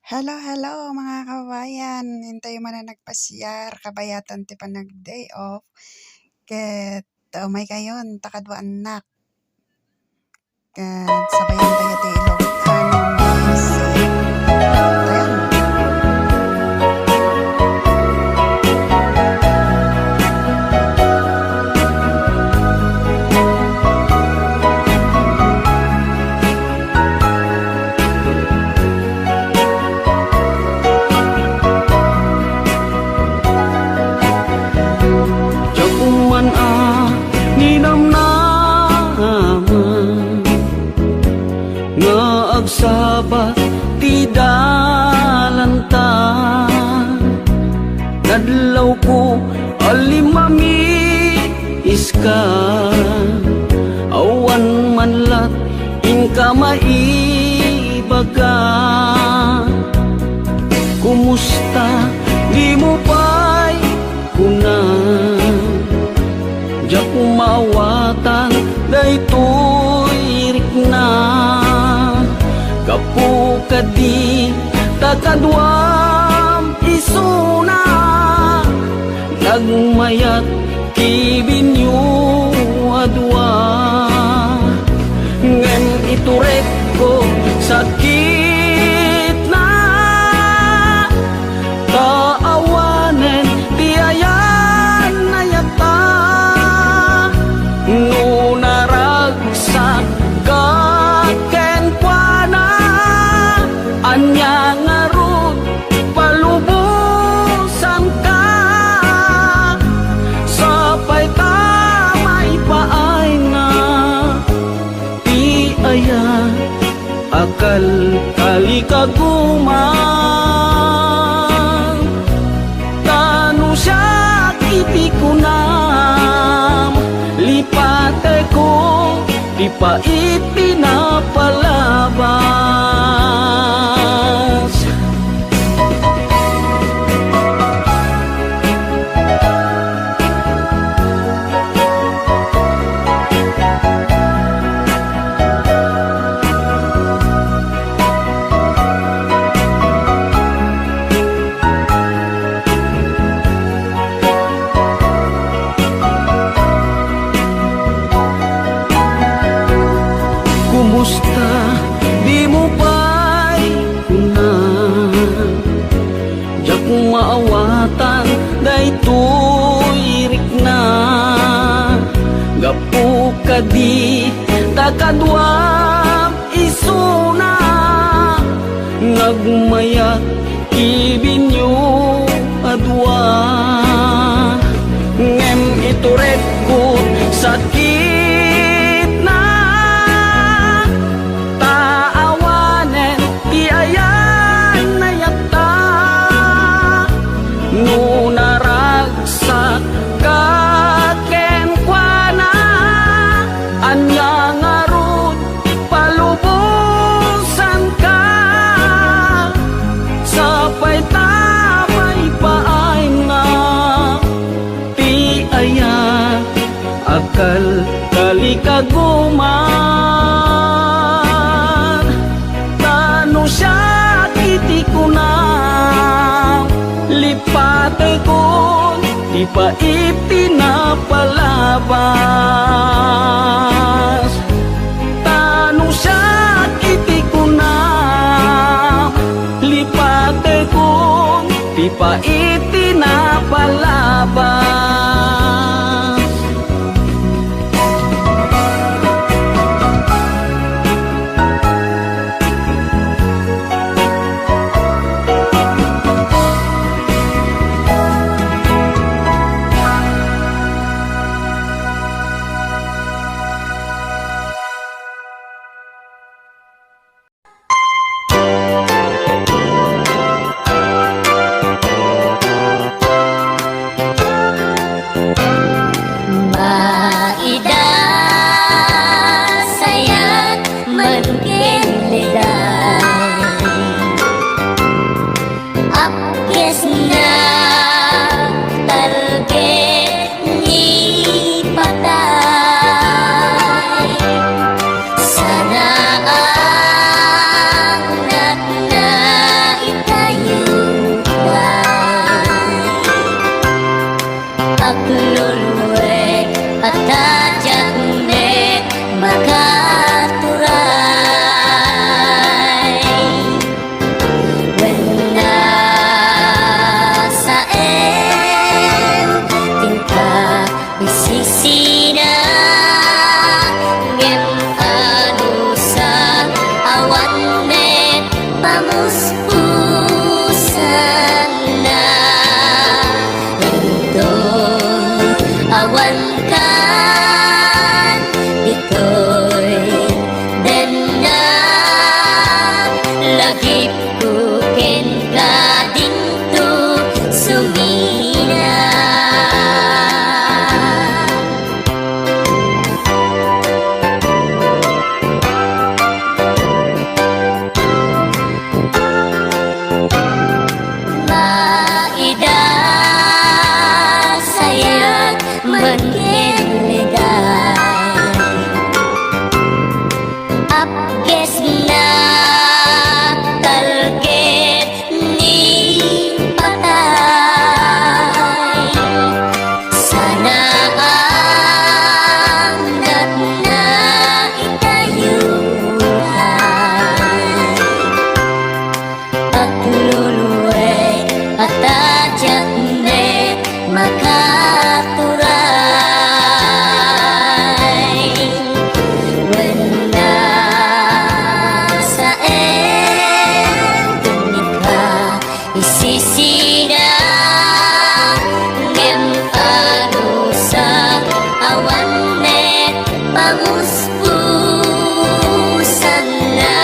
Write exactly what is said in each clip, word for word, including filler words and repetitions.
Hello, hello, mga kabayan. Intayo man a nagpasiar, kabayatan ti panag-day off. Ket, uh, umaykayon, ta kaduaannak. Ket, sabayan tayo ti Ilocano music. Ayan. Diak man a ninamnaman nga agsapa ti dalanta. Nadlawko a limmamiska, awan man lat inka maibaga. Kumusta? Dimo pay kuna. Diak maawatan daytoy rikna. Gapu kadi ta kaduam isuna, nagmayat ti binio a dua. Ngem iturekko sakitna, ta awanen ti ayan-ayatta. No naragsak ka kenkuana, ania ngarud palubosanka? Sapay ta maipaayna ti aya a kalkalikaguman. Ta no siak iti kunam, lipateko ti pait ti napalabas. Kumusta? Dimo pay kuna. Diak maawatan daytoy rikna. Gapu kadi ta kaduam isuna, nagmayat ti binio a dua. Ngem iturekko sakitna, ta awanen ti ayan-ayatta. No naragsak ka kenkuana, ania ngarud palubosanka? Sapay ta maipaayna ti aya a kalkalikaguman. Ta no siak iti kunam, lipatekon ti pait ti napalabas. Ta no siak iti kunam, lipatekon ti pait ti napalabas. Maidasayat man ken leday. Apkesna talged ni patay. Sana ang natna iti Pusanna, inton awan kan ditoy denna, lagipko kenka dinto sumina. Maida sayak man ken leday. Apgesnak talged ni patay. Sana ang natna itayuan. Agluluway, atadiak met makaturay. Wen nasaen ken nika isisina, ngem anusak awan met pamuspusanna.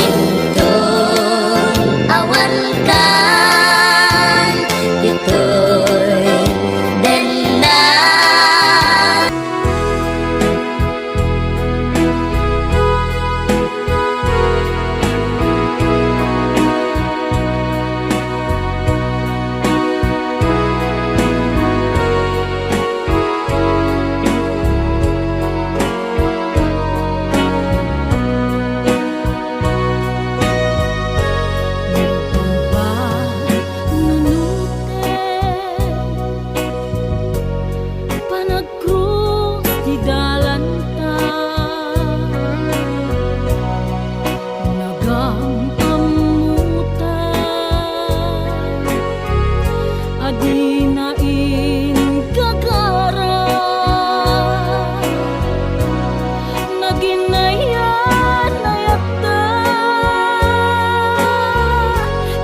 Inton awan kan ditoy denna. Panagkrus ti dalanta. Nagaam-ammota a dina inggagara. Naginnayan-nayatta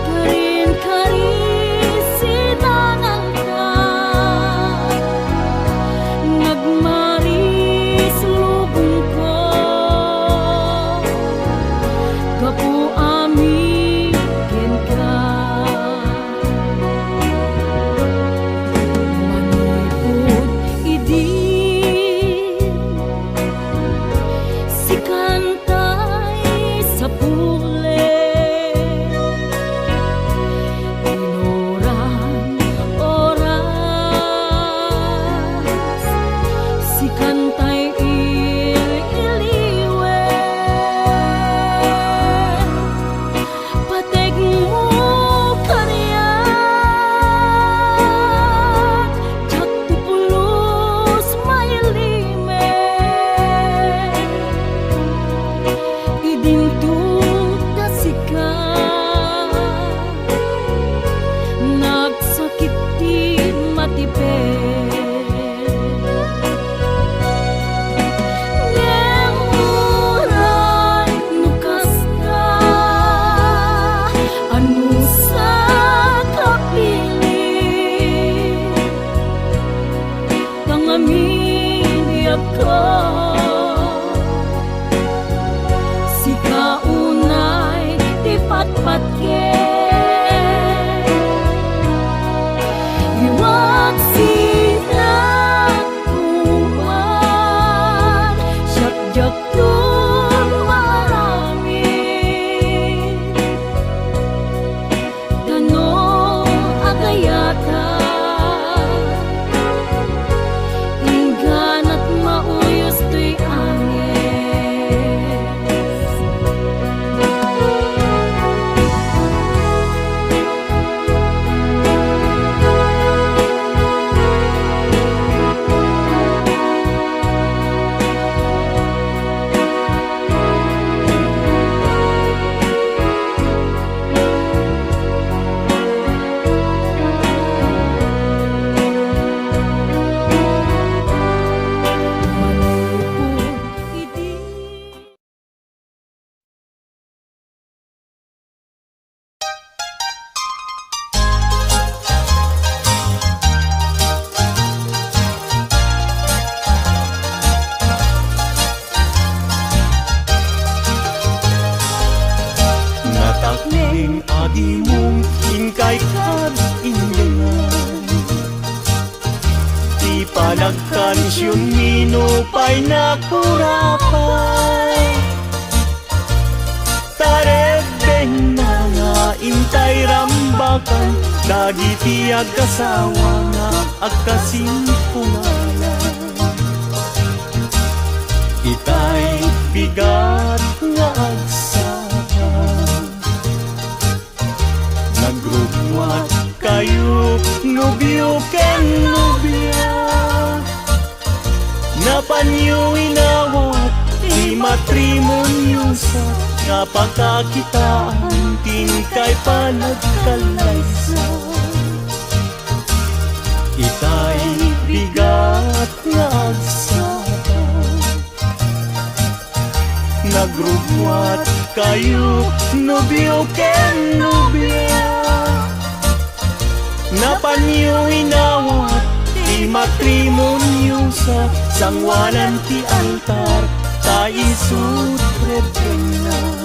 karin-kari sinanang Nagmaris lubongko gapu amin kenka. Manipud idi sikan tay sapulek. Inuran oras, sikan tay il-iliwen. Pategmo kariak, diak to pulos mailimek. Idinto ta sika, nagsakit ti matipek. Ngem uray no kasta, anusak a pilit, pangamin biagko. Sika unay ti patpatgek. Iwagsinak koman, siak diakton maaramid. Ta no agayatak, ingganat mauyos toy anges. Imong inkay kad indengay. Ti panagkansionmi nupay nakurapay. Tarebbengna nga intay rambakan dagiti agkasawa nga agkasimpungalan. Itay bigat nga agsapa. Nagrugwat kayo, nobio ken nobia. Napanyo inawat ti matrimonio sa nga pakakitaan ti inkay panagkallaysa. Itay bigat nga agsapa. Nagrugwat kayo, nobio ken nobia. Napanyo inawat ti matrimonio sa sangoanan ti altar, ta isu't rebbengna.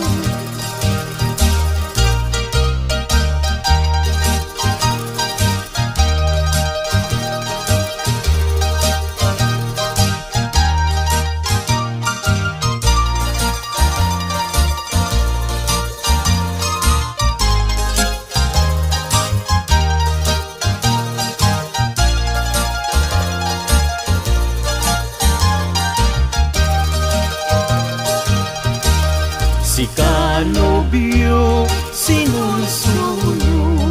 Sika, nobio, sinulsulo.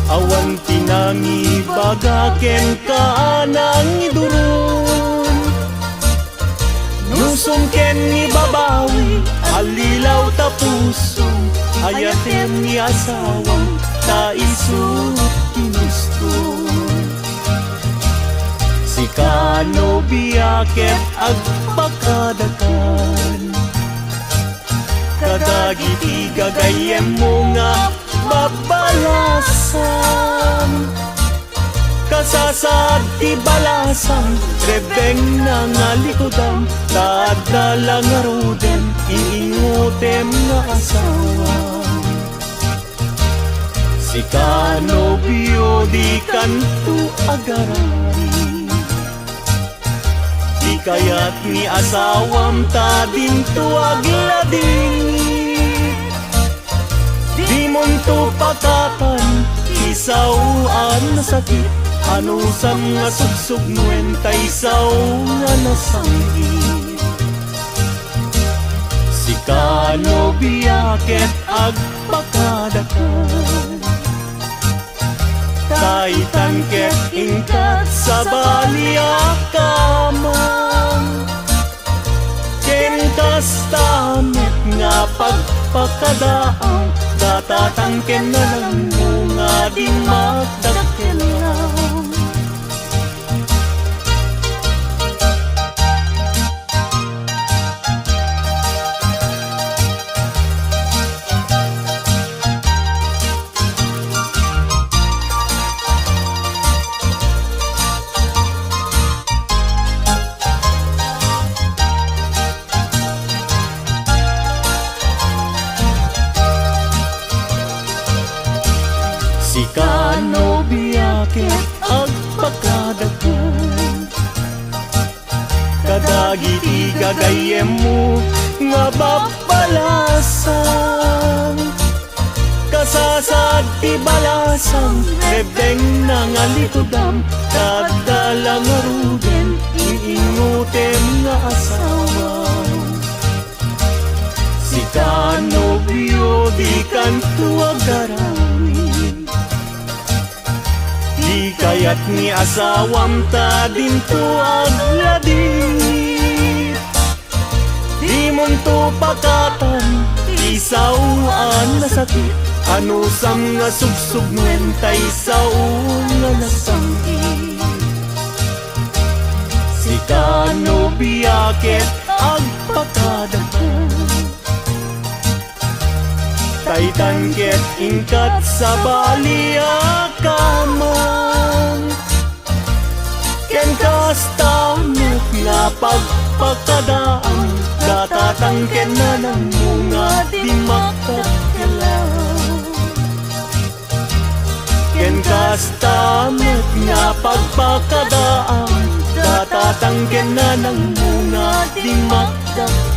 Awan ti nangibaga kenka a nangiduron. Nusom ken ni babawi, allilaw ta pusom, ayatem ni asawam, ta isu't kinustom. Sika, nobia, ket agpakadakan kadagiti gagayyemmo nga babbalasang. Kasasaad ti balasang, rebbengna nga likudam, ta adda la ngaruden, iingutem nga asawa. Sika, nobio, dikanto agarari. Ti kayat ni asawam ta dinto agladingit. Dimonto pakatan ti sao a nasakit, anusam nga sugsugnoen tay sao nga nasangit. Sika, nobia, ket agpakadakan. Taitan ket inkat sabali a kamang. Ken kasta met nga pagpakadaang, datatang ken nanangmo nga dimmakdakkelang. Sika, nobia, ket agpakadakan kadagiti gagayyemmo nga babbalasang. Kasasaad ti balasang, rebbengna nga likudam, ta adda la ngaruden, iingutem nga asawa. Sika, nobio, dikanto agaramid. Di kayat ni asawam ta dinto agladingit. Dimonto pakatan ti sao a nasakit, anusam nga sugsugnoen tay sao nga nasangit. Sika, nobia, ket agpakadakan. Taitan ket inkat sabali a kamang. Ken kasta met nga pagpakadaang, datatang ken nanangmo nga dimmakdakkel. Kadaam, datatang ken nanangmunga, dimmakdak